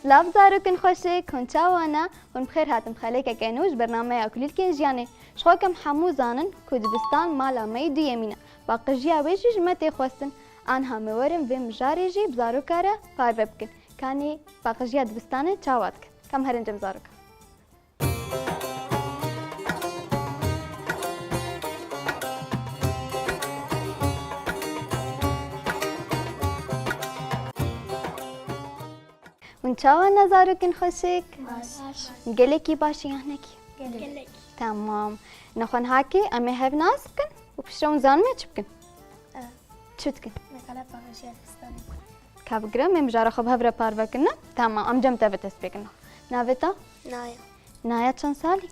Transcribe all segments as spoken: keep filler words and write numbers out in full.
Silav zarokên xweşik, hûn çawa ne? Hûn bi xêr hatin xelekeke nû ji bernameya Kulîlkên Jiyanê. Ji xwe ke em hemû zanin ku dibistan mala me yê duyemîn e. Paqijiya wê jî ji me tê xwestin. Aniha me werin vê mijarê jî bi zaroka re parve bikin. Kanî paqijiya dibistanê çawa dikin? Ka em herin cem zarokan. Hûn çawa ne zarokên xweşik? Baş. Gelekî baş yan nekî? Gelek. Tamam. Nexwe niha kê em ê hev nas bikin û piştre hûn zanime çi bikin? E. Çi dikin? Mesela paqijiya dibistanê. Ka bigire, em ê mijara xwe bi hev re parve kin, ne? Tamam, em cem te ve dest pê kin. Navê te? Naya. Naya çend salî?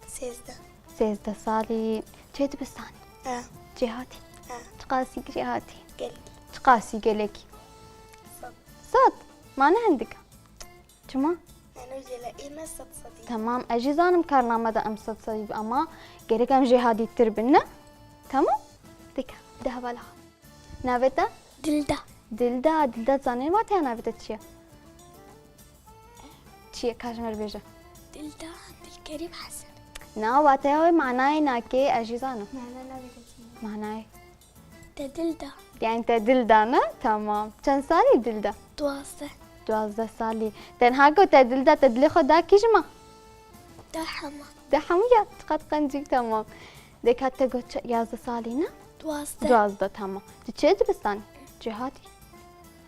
Sêzdeh. Sêzdeh salî. Çê dibistanê? E. Cê hatî? E. Çiqasî cê hatî? Gelek. Çiqasî gelekî? Sed. Sed? Ma ne hindik e? Çima? Yanî jêle ê me sed sedî. Tamam, ez jî zanim karname de em sed sedî, ama gerek em jêhatîtir bin, ne? Tamam? Dika, de hevala. Navê te? Dilda. Dilda, Dilda, zanî wateya navê te çi ye? Çi ye, ka ji me re bêje? Dilda, Dilkerîm Hesen. Na, wateya wê manayê nakê, ez jî zanim. Mana navê te çi ye? Manayê. Te dil da. Yani te dil da, ne? Tamam. Çend salî Dilda? Duwazdeh. Duwazdeh salî. Tenha ku te dil da, te dilê xwe da kî ji me? Da hema. Da hemû ya, tiqat qencî, tamam. Deka te got çe-, yazdeh salî, ne? Duwazdeh. Duwazdeh, tamam. Tu çi dibistanî? Cêhatî?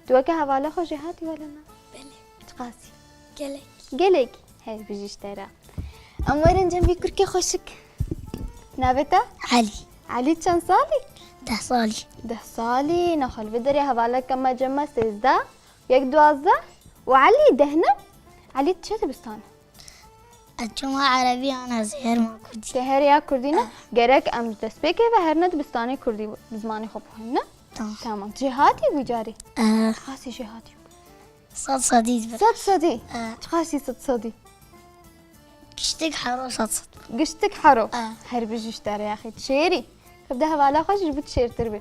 Tu weke hevala xwe jêhatî wele ne? Belê. Çiqasî? Gelek. Gelek. Her bijî ji te re. Em werin cem vî kurkê xweşik. Navê te? Elî. Elî çend salî? Deh salî. Deh salî. Nexwe li vê derê hevaleke me cem me sêzdeh, yek duwazdeh û Elî deh ne? Elî çi dibistanê? Ez çûma erebî an ez ê herima kurdî. Te her ya kurdî ne? Ah. Gerek em destpêkê ve herine dibistanê kurdî bi zimanê xwe bixwînin, ne? Tamam. Tamam. Cêhatî bû carê? Ah. Qasî cêhatî bû? Sed sedî dibe. Sed sedî? Ah. Çiqasî sed sedî? Giştik hero sed sed. Giştik hero? Ah. Her bijî ji te re yaxî. Şêrî. Xebde hevala xwe jî ji bo tu şêrtir bê.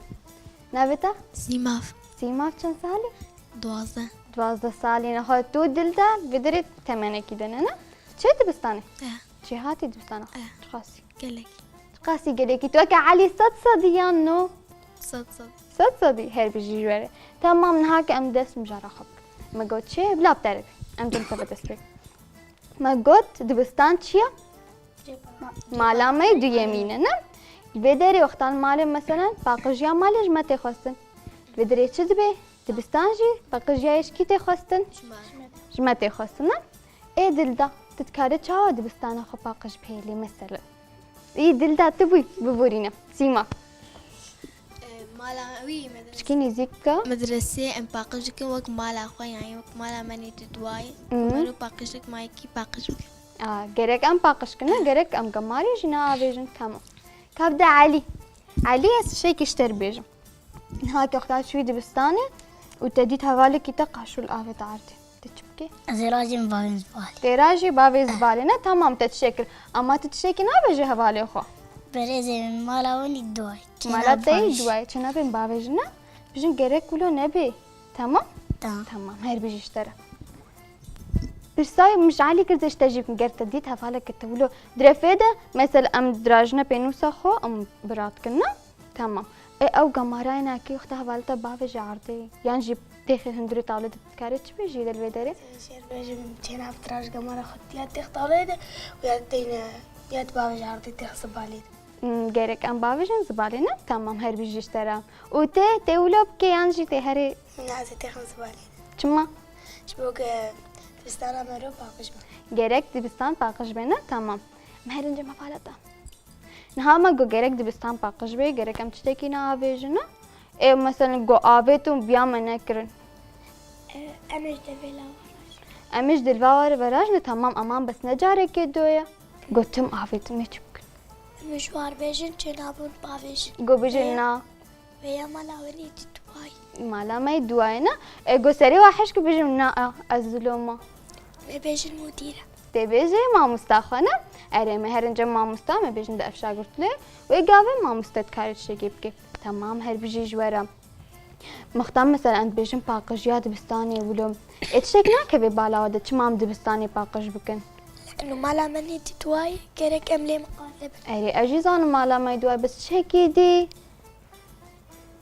Navê te? Sîmav. Sîmav çend salî? Duwazdeh. Duwazdeh salî. Nexwe tu dil de, vê derê temenekî de ne, ne? Çi dibistanê? Eh. Cêhatî dibistana? Eh. Çiqasî? Gelek. Çiqasî gelekî? Tu weke Elî sed sedî yan no? Sed sedî. Sed sedî? Her bijî ji we re. Tamam, niha ke em dest mijara xwe bikin. Me got çi? Bila bi te re be. Em cem te ve dest pê. Me got dibistan çi ye? Mala me duyemîn e, ne? Li vê derê wextan malê, meselen, paqijiya malê ji me tê xwestin. Li vê derê çi dibe? Dibistan jî paqijiya yê ji kî tê xwestin? Ji me. Ji me tê xwestin, ne? Ê Dilda, tu dikarî çawa dibistana xwe paqij bihêlî, meselen? Î Dilda, tu bûy, biborîne. Sîma. Mala wî medres-, Çikî nêzîk bike. Medresê em paqij dikin wek mala xwe, yani wek mala me nê di duayê. Mhm. Mero paqij dik, ma yekî paqij bikin. A, gerek em paqij kin, ne? Gerek em gemarê jî neavêjin. Tamam. Ka bide Elî. Elî, ez tiştekî ji te re bêjim. Niha ke wexta çûyî dibistanê û te dît hevalekî te qaşûl avêt erdê. Tu çi bikî? Ez ê rajim bavên zivalê. Tê rajî bavê zivalê, ne? Tamam, te tiştek kir. Ama tu tiştekî nabêjî hevalê xwe. Berêzê min, mala wan î duwayê. Mala te yî duwayê. Çênabên bavêjin, ne? Bijin gerek wilo nebê. Tamam? Tamam. Tamam, her bijî ji te re. Pirsayê min ji Elî kir, ez ji te jî bikim. Ger te dît hevaleke te wilo direfê de, mesela em dirajine pênûsa xwe, em bira dikin, ne? Tamam. Ê, ew gemarayê nakê wexta hevalê te bavêje erdê, yan jî têxê hundirê tawlê de, tu dikarî çi bêjî de li vê derê? Şêr bêjim, çêna bi diraj gemara xwe ya têx tawlê de û ya têne, ya tu bavêje erdê têx zibalê de. Hmm, gerek em bavêjin zibalê, ne? Tamam, her bijî ji te re. Û tê, tê wilo bike yan jî tê herê? Na, ez ê têxim zibalê de. Çima? Ji bo ke dibistana mero paqij be. Gerek dibistan paqij be, ne? Tamam. Em herin cem hevala te. Niha me got gerek dibistan paqij bê, gerek em tiştekî neavêjin, ne? Ê, meselen, got avêt û biya me nekirin. E, em ê ji devê la virajin. Em ê ji dilva were virajin, tamam, aman bes ne carekê do ye. Got tim avêt, em ê çi bikin? Em ê ji war bêjin, çênabin bavêjin. Got bijin na. Vêya mala we nê dî duwayî. Mala me yî duwayî ne? E, go serê we hişk bibêjim, na, e, ez ziloma. Vê bêjin mudîre. Tê bêjê mamosta xwe ne? Erê, me herin cem mamosta, me bêjin de efşa girtulê. Wê gavê mamoste dikare tiştekê bike. Tamam, her bijî ji we re. Mixtan mesela em dibêjin paqijiya dibistanê wilo. Ê tiştek nakeve bala we de çima em dibistanê paqij bikin? Leno mala me nêdît wayê, gerek em lê miqate bin. Erê, ez jî zanim mala me dua, bes çekî dî.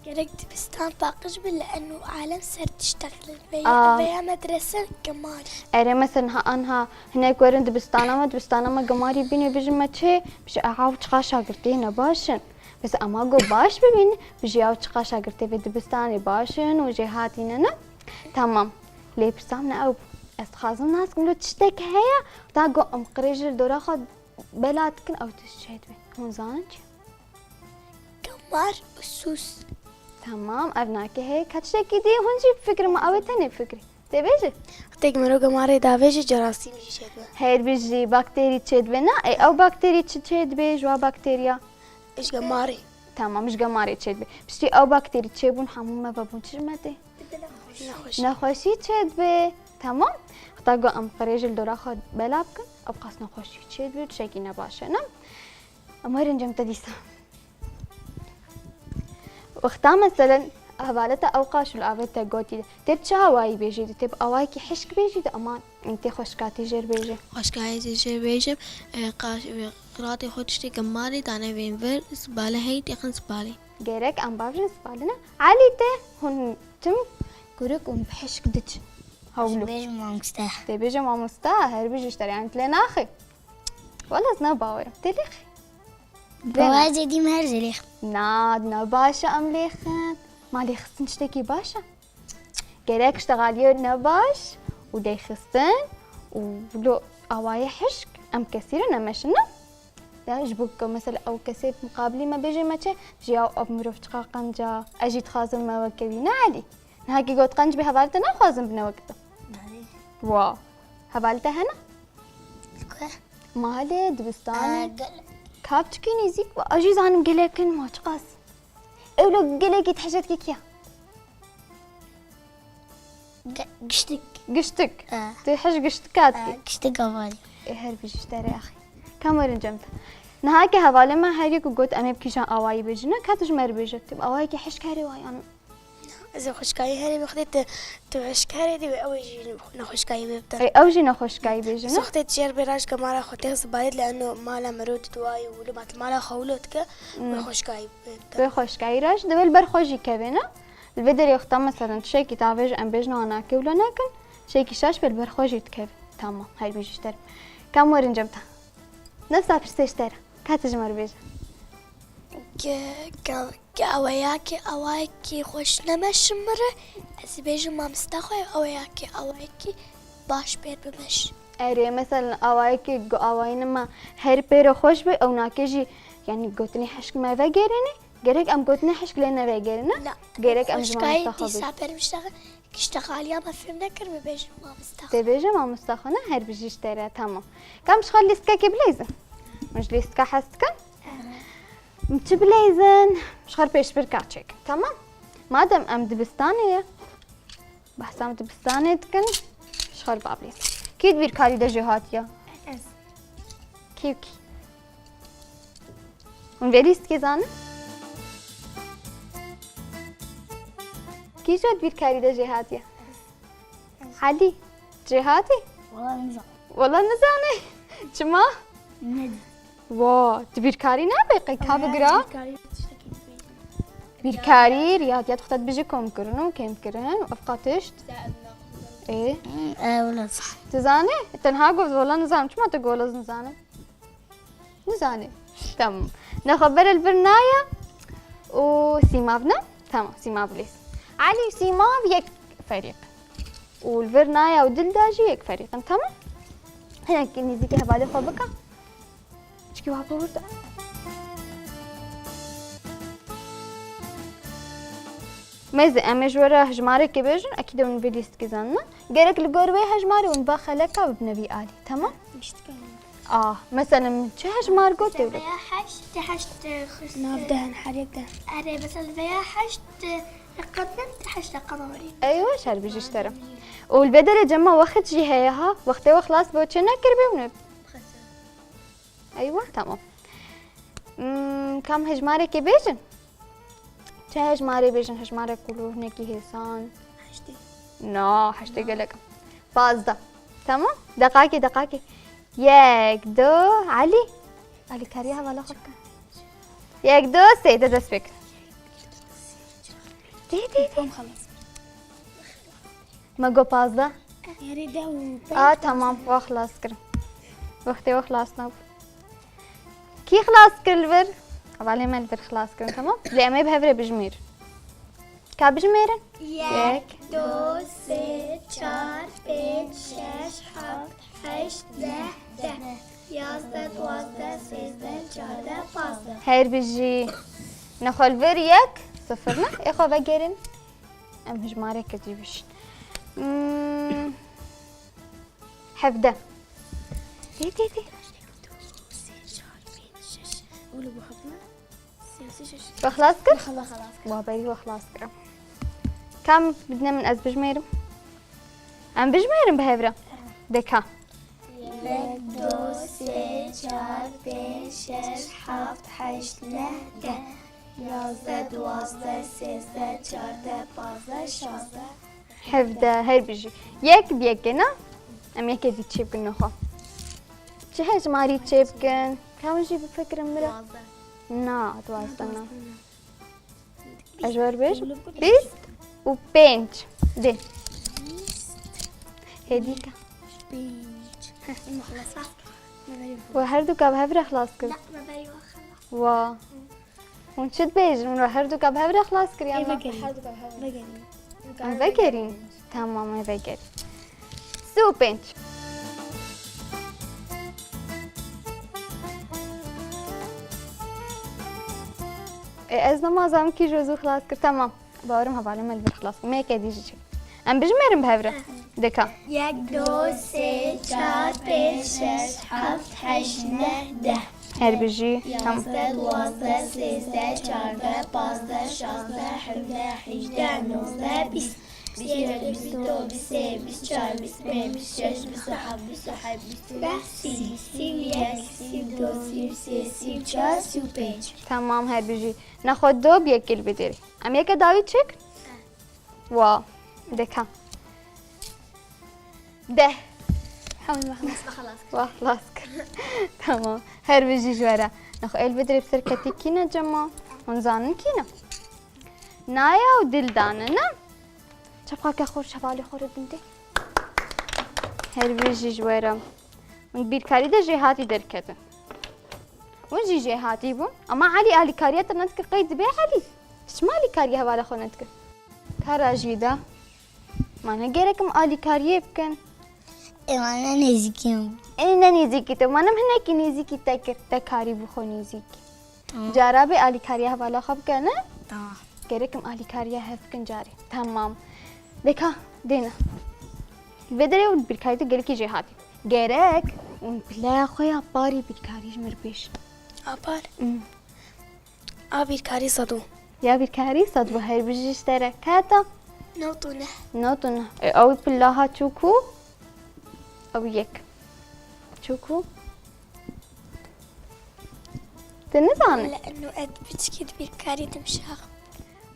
Gerek dibistan paqij bi, leno alem ser diştexilin. Veya, Aa. veya medrese gemarî. Erê, mesela ha, anha hinek werin dibistana me, dibistana me gemarî bîne, bijin me çê, bijî ew çiqa şagirtê ne baş in. Bes ema go baş bibîn, bijî ew çiqa şagirtê vê dibistanê baş in û jêhatî ne, ne? Tamam. Lê pirsa min ew bû. Ez dixwazim nas kim lo tiştek heye, da go em qirêj li dora xwe bela dikin, ew tişt çêdibe. Hûn zanin çi? Gemar û sûs. Tamam, ev nake heye. Ka tiştekî dî hûn jî bifikirin, ma ew ê tenê bifikirî. Tê bêjî? Wextêk mirov gemarê davêjî, cerasîm jî çêdibe. Her bijî, bakterî çêdibe, ne? Ê, ew bakterî çi çêdibe ji wa bakteriya? Ji gemarê. Tamam, ji gemarê çêdibe. Piştî ew bakterî çêbûn, hemû me vebûn çi ji me tê? Nexweşî. Nexweşî çêdibe. Tamam. Heta go em qirêj li dora xwe bela bikin, ew qas nexweşî çêdibe, tiştekî ne baş e, ne? Em werin cem te dîsa. Wexta meselen hevaleta ew qaşûl avê te gotî de, tê bi çi awayî bêjî de, tê bi awayekî hişk bêjî de, ama tê xweşkatî jêr bêjê. Xweşkayê jê jêr bêjim, e, qaş-, e, qilatê xwe tiştê gemarê dane vên vir, sibale heyî têxin sibalê. Gerek em bavjin sibalê ne? Elî tê hûn tim kurik û bi hişk diçin. Hewlo. Bêjim mamoste. Tê bêjim mamoste, her bijî ji te re, yani, tu lê naxî. Wala ez ne bawerim. Tê lêxî. Bawer zêdî me her zêlêx. Na, ne baş e em lêxin. Ma lêxistin tiştekî baş e? Gerek ştexaliyê ne baş û lêxistin û lo awayê hişk em kesî re nemeşin, ne? Ya ji bo ku mesela ew kesê muqabilî me bêjê me çi, ji ya ev mirov çiqa qenca, ez jî dixwazim me weke wî, ne Elî? Niha kî got qenc bê hevalê te naxwazin bine weke te. Belê. Wa. Hevalê te hene? Li ku? Malê, dibistanê. Aa, gel. Ka biçikî nêzîk bû. Ez jî zanim gelek in ma çiqas. Ew lo gelekî dihişe dike kî ya? Ge-, giştik. Giştik. Aa. Tu hej giştika dikî. Aa, giştik avalî. Ê her bijî ji te re axî. Kam werin cem te. Niha ke hevalê me her yek got em ê bi kîjan awayî bêjin, ne ka tu ji me re bêje. Tu bi awayekî hişk herê wa yan. Ez ê xweşkayî herê bi xwedê tu, tu hişk herê dê wê ew ê jî nexweşkayî bê bi te. Ê, ew jî nexweşkayî bêjin, ne? Wextê tu jêr bê raş gemara xwe têx zibalê, li eno mala mirov di duayî û li mat mala xwe wilo dike, Hmm. wê xweşkayî bê bi te. Wê xweşkayî raş, divê li ber xwe jî kevê, ne? Li vê derê wexta meselen tiştekî tavêj em bêjin anakê wilo nekin, tiştekî şaş bê li ber xwe jî dikevê. Tamam, her bijî ji te re. Kam werin cem te. Nefsa pirsê ji te re. Ka tu ji me re bêje. Ke, ke, ke awayakê, awayekî xweş nemeşin min re, ez ê bêjim mamosta xwe, awayakê, awayekî baş pêr bimeş. Erê, mesela awayekî go awayî nima her pêro xweş be, ew nake jî, yani gotinê hişk me vegêrîne, gerek em gotinê hişk lê nevegêrîne, Na, gerek em ji xweşkayê mamosta xwe dîsa bêjin. Pêr biştaxin. Kiştexaliya me fêm nekir, bibêjim mamosta xwe. Tê bêje mamosta xwe ne, her bijî ji te re, tamam. Kam ji xwe lîstikekê bileyzin? Hûn ji lîstika hez dikin? Çi bileyzin? Ji xwe pêşbirka çêkin, tamam? Madem em dibistanê ye, behsa em dibistanê dikin, ji xwe ba bileyzin. Kî di bîrkarî de jê hatiye? Ez. Kî û kî? Hûn vê lîstikê zanin? Kî ji bîrkarî de jê hatiye? Helî, jê hatî? Wala nizam. Wala nizane. Çima? Nedî. Wa, tu bîrkarî nabe, qey ka bigira? Bîrkarî tiştekî dibêjim. Bîrkarî, riyadiyat xwe te dibêje kom kirin û kêm kirin, ev qatiş. Ê? Hmm, e, wala zan. Tu zanî? Tenha got, wala nizam. Çima tu got, wala nizam? Nizanî. Tamam. Nexwe bere li vir naya û Sîmav ne? Tamam, Sîmav lês. Elî û Sîmav yek ferîq. Û li vir naya û Dilda jî yek ferîq in. Tamam? Hinek nêzîkî hevalê xwe bike. Çikî wa bibirde. Mêze, em ê ji we re hejmarekê bêjin, ekîd hûn vê lîstikê zanin. Gerek li gor wê hejmarê hûn ba xeleka bibine vî alî, tamam? Giştika. Ah, mesela min çi hejmar got dewlet? Veya heşt, heşt, e, xis-, Nav deh, her yek deh. Erê, mesela veya heşt, e, qadın, heşt qadın. Eywa, şer bijî ji te re. Û li vê derê cema wext jî heye ha, wextê we xilas bo çê nekiribê hûn ê Eywa, tamam. Hmm, kam hejmarekê bêjin? Çi Hejmarê bêjin, hejmarek kulû, hinekî hêsan. Heştê. Na, heştê gelek. Pazdeh. Tamam? Deqakê, deqakê. Yek, du, Elî. Elî kariya hevala xwe bike. Yek, du, sê, de dest pê kin. Dê, dê, dê. Tamam, xelas. Me got pazdeh. Erê, de û pênc. A, tamam, we xilas kirin. Wextê we xilas nebû. Kî xilas kir li vir? Hevalê me li vir xilas kirin, tamam? Lê em ê bi hev re bijimêrin. Ka bijimêrin? Yek, du, sê, çar, pênc, şeş, heft, heşt, neh, deh. Yazdeh, duwazdeh, sêzdeh, çardeh, pazdeh. Her bijî. Nexwe li vir yek, sifir ne? Ê xwe vegerin. Em hijmareke cî bişin. Hmm, hevdeh. Dê, dê, dê. Wele bu hevdeh. Siyasî şaş. We xilas kir? Xela xelas kir. Wa berî we xilas kirim. Kam bidine min ez bijmêrim. Em bijmêrin bi hev re. Deka. Yek, du, sê, çar, pênc, şeş, heft, heşt, neh, deh. Yazdeh, duwazdeh, sêzdeh, çardeh, pazdeh, şazdeh. Hevdeh, her bijî. Yek bi yekê ne? Em yekê dî çêbikin nexwe. Çi hejmarî çêbikin? Ka hûn jî bifikirin min re. Duwazdeh. Na, duwazdeh na. Ez ji we re bêjim. Bîst û pênc. Dê. Hêdîka. Pênc. Ema xelas. We herduka bi hev re xilas kir. Na, me berî we xelas. Wa. Hûn çi dibêjin? Min we herduka bi hev re xilas kiriye me. Vegerîn. Vegerîn. Em vegerîn. Tamam, em vegerîn. Sî û pênc. E, ez nemaza min kî ji zû xilas kir. Tamam. Bawerim hevalê me li vir xilas kir. Me yekê dî jî çêkir. Em bijimêrin bi hev re. Deka. Yek, du, sê, çar, pênc, şeş, heft, heşt, neh, deh. Her bijî. Tamam. Yazdeh, duwazdeh, sêzdeh, çardeh, pazdeh, şazdeh, hevdeh, hejdeh, nozdeh, bîst. Bîst yek, bîst du, bîst sê, bîst çar, bîst pênc, bîst şeş, bîst heft, bîst heft, bîst neh, sî, sî yek, sî du, sî sê, sî çar, sî pênc. Tamam, her bijî. Nexwe do bi yekê li bidirî. Em yeke dawî çêk? Wa, deka. Deh. Hewî me xelas. Me xelas kir. Wa xelas kir. Tamam. Her bijî ji we re. Nexwe êl bidirê bi ser ketî kî ne cema? Hûn zanin kî ne? Naya û Dildane ne? Çapxake xwe ji hevalê xwe re bindê. Her bijî ji we re. Hûn bîrkarî de jêhatî derketin. Hûn jî jêhatî bûn. Ama Elî alîkariya te nedikir, qey dibê Elî? Çima alîkariya hevala xwe nedikir? Kara jî de. Ma ne gerek em alîkariyê bikin? Ê, ma ne nêzîkî min. Ê, ne nêzîkî te. Ma ne em hinekî nêzîkî te kir. Te karî bû xwe nêzîk. Tamam. Cara bê alîkariya hevala xwe bike, ne? Tamam. Gerek em alîkariya hev bikin carê. Tamam. Deka, dêne. Vê derê û bîrkarî tu gelekî jêhatî. Gerek û pileya xwe ya parî bîrkarî ji mir bêj. A par? Hmm. A bîrkarî sedû. Ya bîrkarî sedû her bijî ji te re. Kata? Newt û neh. Newt û neh. E, ew pila ha çûkû? Ew yek. Çûkû? Tu nizanî? Leno ez piçkî di bîrkarî dimşax.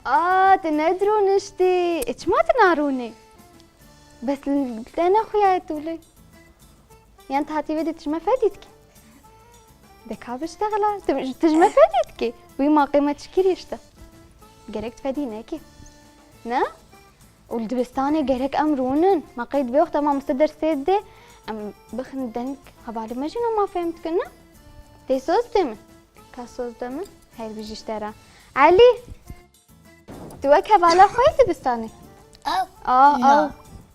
A, tu nedrûniştî. E, çima tu narûnî? Bes li te nexuyaye tu lê. Yan tu hatî vê dî tu ji me fedî dikî? De ka biştexila. Tu, tu ji me fedî dikî? Wî maqê me çi kirî işte? Gerek tu fedî nekî. Ne? Û li dibistanê gerek em rûnin. Me qey dibê wexta mamoste dersê didê, em bixin deng hevalê me jî nema fêm dikin, ne? Tê soz dê min. Ka soz de min, her bijî ji te re. Elî! Tu wek hevala xwe yî dibistanê? Ew? A, Na.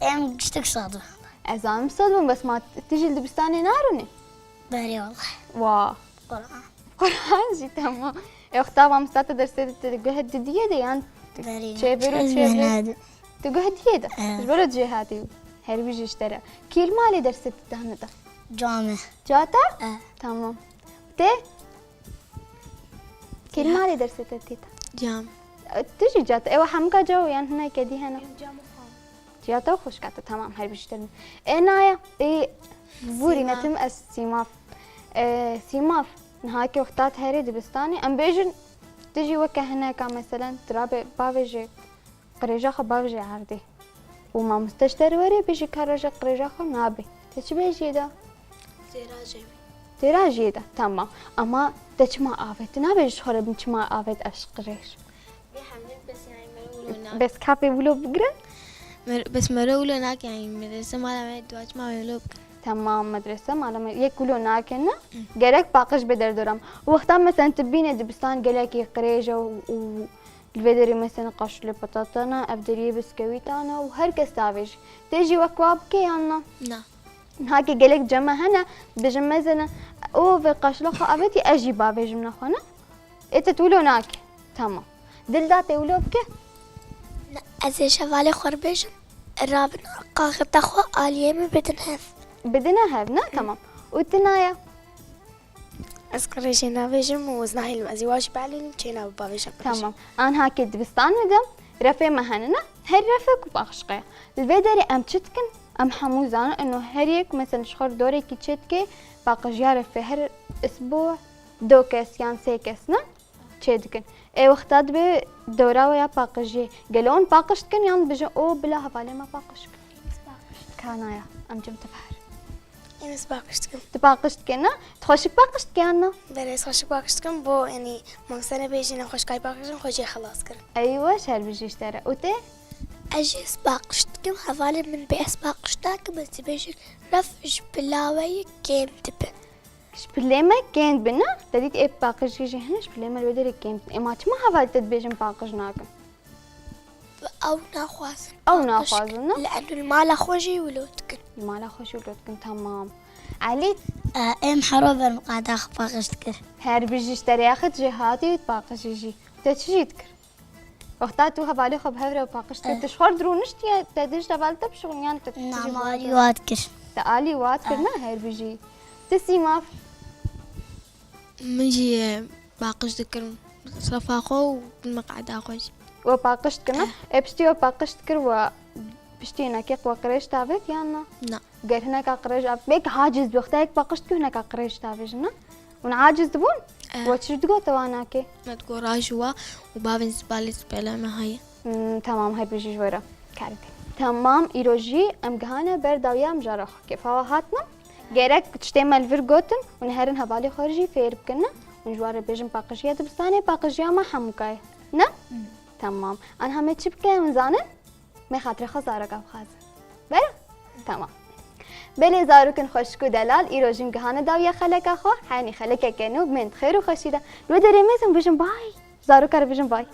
Ew. Em giştik sadu. Ez zanim sed bûm, bes ma tu jî li dibistanê narûnê? Berê wala. Wa. Quran. Quran jî, tamam. E, wexta mamosta te dersê dide, tu guhê didiyê de yan? Berê. Çêbir û çêbir. Tu guhê diyê de. Evet. Ji ber jê hatî. Her bijî ji te re. Kî li malê dersê didane de? Came. Cata? Evet. Tamam. Te? Kê li malê dersê te tê te? Cam. E, tu jî cata. Ewa hemka cawo yan hineke dî hene? Cam û xan. Ciyata û xwişka te, tamam, her bijî te. E, naya, e, vûrî Sîmav. Netim ez Sîmav. E, Sîmav, niha ke wexta te herê dibistanê, em bêjin Tu jî weke hineka, meselen, tu rabe bavêje qirêja xwe bavêje erdê. Û mamoste ji te re were bêjî ka roja qirêja xwe nabe. Te çi bêjî da? Têra jê. Têra jê da, tamam. Ama te çima avêt? Tu nabêjî ji xwe re, min çima avêt ev ji qirêj? Bê hemlin bes, yani, me wilo na- Bes kapê wilo bigire? Mer-, bes mere wilo nake, yani, medrese mala me dua çima wilo bigire? Tamam, medrese mala me yek wilo nake ne? Gerek paqij be derdoram. Wexta, meselen, tu bîne dibistan gelekî qirêj e û, û li vê derê, meselen, qaşilê patata ne, ev deriyê biskewîta ne û her kes davêjî. Tê jî wek wa bike yan na? Na. Niha ke gelek cem me hene, dibêjin, meselen, o vê qaşila xwe avêtî, ez jî bavêjim nexwe ne? Ê te tu wilo nake. Tamam. Dilda, tê wilo bike? Na, ez ê ji hevalê xwe re bêjim, rabin qaxita xwe aliyê min bidin hev. Bidine hev, ne? Tamam. Û tu naya? Ez qirêjê nabêjim û ez nahêlim. Ez ê wa jî bielînim, çênabe bavêjim qirêjê. Tamam. Anha ke dibistan me de refê me hene ne? Her refek û paqijke ye. Li vê derê em çi dikin? Em hemû zanin, eno her yek, meselen, ji xwe re dorekî çêdike, paqijiya refê her isbû du kes yan sê kes ne çêdikin. Ê wexta dibe dora we ya paqijiyê. Gelo hûn paqij dikin yan dibêjin, o bila hevalê me paqij kir? Ka naya, em cem te biherin. Em ez paqij dikim. Tu paqij dike ne? Tu xweşik paqij dike yan na? Belê, ez xweşik paqij dikim, bo, yanî, mamoste nebêjî nexweşikayî paqij dikim, xwe jê xelas kirin. Eywa, şer bijî ji te re. Û tê? Ez jî ez paqij dikim, hevalê min bê ez paqij nakim, ez dibêjim, ref ji bila we yê kêm dibe. Ji bilê me kêm dibe ne? Te dît ê paqijî jî hene, ji bilê me li wê derê kêm dibe. Ê ma çima hevalê te dibêjin paqij nakin? Ew naxwazin. Ew paqij naxwazin, ne? Li eno li mala xwe jî wilo dikin. Li mala xwe jî wilo dikin, tamam. Elî? Em hero ber miqada xwe paqij dikir. Her bijî ji te re, yaxit jêhatî û paqijî jî. Te çi jî dikir? Wexta tu hevalê xwe bi hev re paqij dikir, tu ji xwe re dirûniştiye, te dij hevalê te bişixulin yan te tiştî ji xwe re? Na, alî wa dikir. Te alî wa dikir, ne? Her bijî. Tu Sîmav? Min jî, e, paqij dikirin. Sefa xwe û miqada xwe jî. We paqij dikir, ne? Eh. Ê piştî we paqij dikir, we piştî hinekê we qirêj davêt yan na? Na. Ger hineka qirêj av-, belkî haciz bi wexta yek paqij dikir, hineka qirêj davêjin, ne? Hûn aciz dibûn? Eh. We çi digot te wanakê? Me digot raji wa û bavên zibalê zibele me heye. Hmm, tamam, her bijî ji we re. Karî te. Tamam, îro jî em gihane ber dawiya mijara xwe. Kêfa we hatine? Gerek tiştê me li vir gotin, hûn herin hevalê xwe jî fêr bikin, ne? Hûn ji wan re bêjin paqijiya dibistanê, paqijiya me hemûka ye. Ne? Tamam. Anha me çi bike, hûn zanin? Me xatirê xwe zaroka bixwazin. Bera? Tamam. Belê zarokên xweşik û delal, îro jî em gihane dawiya xeleka xwe, heyanî xelekeke nû, bên di xêr û xweşî de. Li wê derê mêzin bijin bay. Zaroka re bijin bay.